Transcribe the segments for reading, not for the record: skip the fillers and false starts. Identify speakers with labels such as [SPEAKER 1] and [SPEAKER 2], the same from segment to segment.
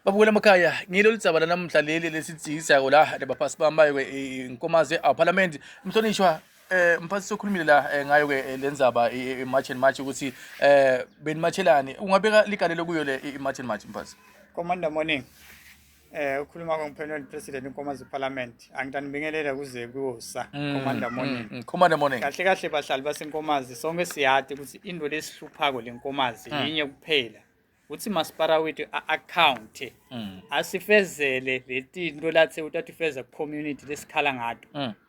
[SPEAKER 1] Babukela emakhaya ngilo lidzaba lanamhla leli lesidzikisako la lebaphasi bambayo ke inkomazi parliament mhlonishwa eh mphathi sokhulumile la eh, ngayo ke eh, lendzaba i-march and march ukuthi eh benimatshelani ungabeka ligalelo kuyo le i-march and march mphathi
[SPEAKER 2] Commander Morning. Eh ukhuluma ngomphenweni President Nkomazi Parliament. Angitanibingelela kuze kuyosa Commander Morning.
[SPEAKER 1] Commander Morning
[SPEAKER 2] Kahle kahle bahlali baseNkomazi sonke siyati ukuthi into lesihluphako lenkomazi yinye kuphela. Uthi masipala wethu a-account asifezele letinto lathe utatifeza ku-community lesikhala ngato.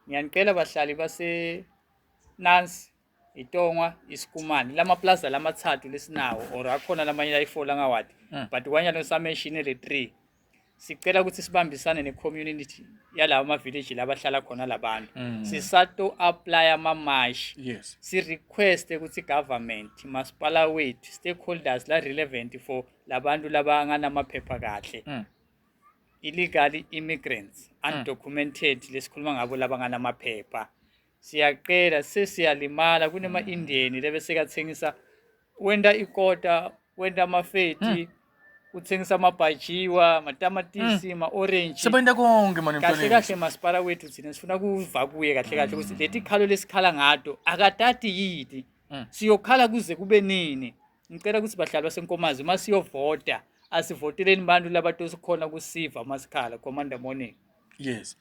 [SPEAKER 2] Ngiyanicela bahlali base Nansi iTongwa isikumane lama plaza lamathathu lesinawo or akhona lamanye layi-4 langawadi but kwanyalo sameshine le 3 sicela ukuthi sibambisane ne-community yalawo ma-village labahlala khona labantu sisato apply amamashi si-request ukuthi government masipala wethu stakeholders la relevant for labantu labanganamaphepha kahle illegal immigrants undocumented lesikhuluma ngabo labanganamaphepha siyaqela sesiyalimala kunema-indian lebesekathengisa wenta ikota wenta amafeti uthengisa amabhajiwa amatamatisi ma-orange
[SPEAKER 1] Sebenta konke mani
[SPEAKER 2] kahle kahle masipala wethu thina sifuna kuva kuye kahle kahle ukuthi leti khalo lesikhala ngato akatati yini siyokhala kuze kube nini ngicela ukuthi bahlali basenkomazi uma siyovota asivoteleni bantu labatosikhona kusiva masikhala commander morning
[SPEAKER 1] Yes.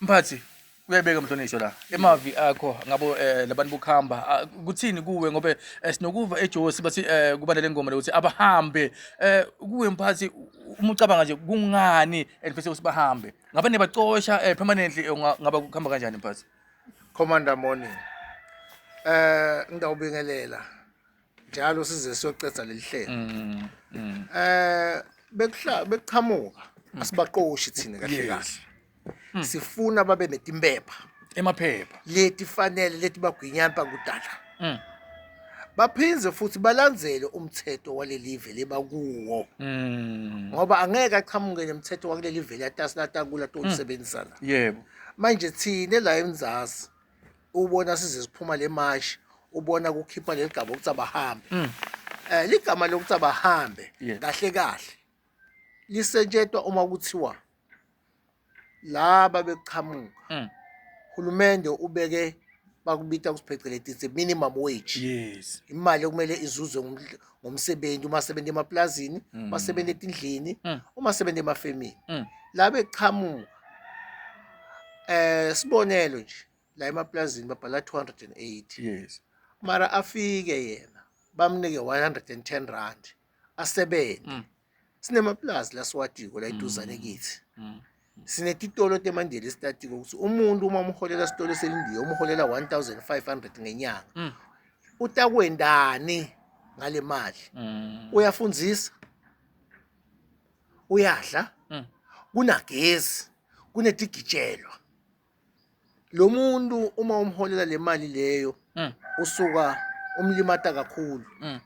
[SPEAKER 1] Mphathi uyayibeka mhlonishwa la. Emavi akho ngabo eh, labantu bokuhamba ah, kuthini kuwe ngoba eh, sinokuva eJosi bathi eh, kuba nale ngoma lokuthi abahambe eh, kuwe mphathi uma ucabanga nje kungani enifise ukuthi bahambe ngabe nibacosha eh, permanently eh, ngaba kuhamba kanjani mphathi
[SPEAKER 3] Commander Morning. Eh ngidawubingelela njalo size siyocetha leli hlelo. Eh bekuhla bekuqhamuka asibaqoshi thina kahle kahle. Sifuna babe netimpepha
[SPEAKER 1] emaphepha
[SPEAKER 3] leti fanele leti bagwinyampa kudala. Baphindze futhi balandzele umthetho walelive lebakuwo. Ngoba angeke aqhamuke nemthetho wakuleli vele atasilatakula tolisebenzisa la.
[SPEAKER 1] Yebo.
[SPEAKER 3] Manje thina la eMzansi ubona size siphuma le mashi ubona kukhipha leli gama ukuthi abahambe eh ligama lokuthi abahambe kahle kahle lisetshentwa uma kuthiwa laba beqhamuka hulumende ubeke bakubita kusipheceleti it's a minimum wage
[SPEAKER 1] yes
[SPEAKER 3] imali okumele izuzwe ngomsebenzi uma sebenza emaplazini uma sebenza etindlini uma sebenza emafemini la beqhamuka eh sibonelo nje la emaplazini babhala 280
[SPEAKER 1] yes
[SPEAKER 3] mara afike yena bamnike 110 rand asebenze mm. sinemaplazi la siwadiko la eduzane mm. kithi mm. sinetitolo temandela esitatiko ukuthi umuntu uma umholela sitolo selindiya umholela 1500 ngenyanga mm. utakwendani ngale mali mm. uyafundzisa uyadla mm. kunagezi kunetigitshelwa lo muntu uma umholela le mali leyo mm. usuka umlimata kakhulu mm.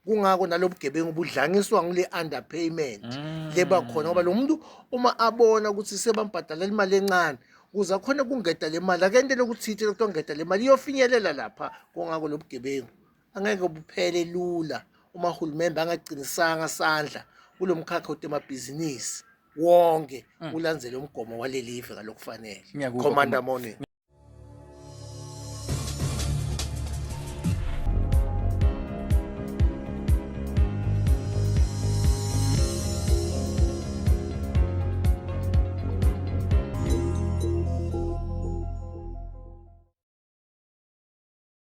[SPEAKER 3] kungako nalobugebengu budlangiswa ngule underpayment mm. leba khona ngoba lo muntu uma abona ukuthi sebambhadalela imali encane kuze akhona kungeda le mali akente lokuthithe lokutongeda le mali iyofinyelela lapha kungako lobugebengu angeke buphele lula uma uhulumende angaqinisanga sandla kulo mkhakha wetemabhizinisi wonke ulandzele umgomo walelive ngalokufanele
[SPEAKER 1] Ngiyakuzwa,
[SPEAKER 3] Commander Morning.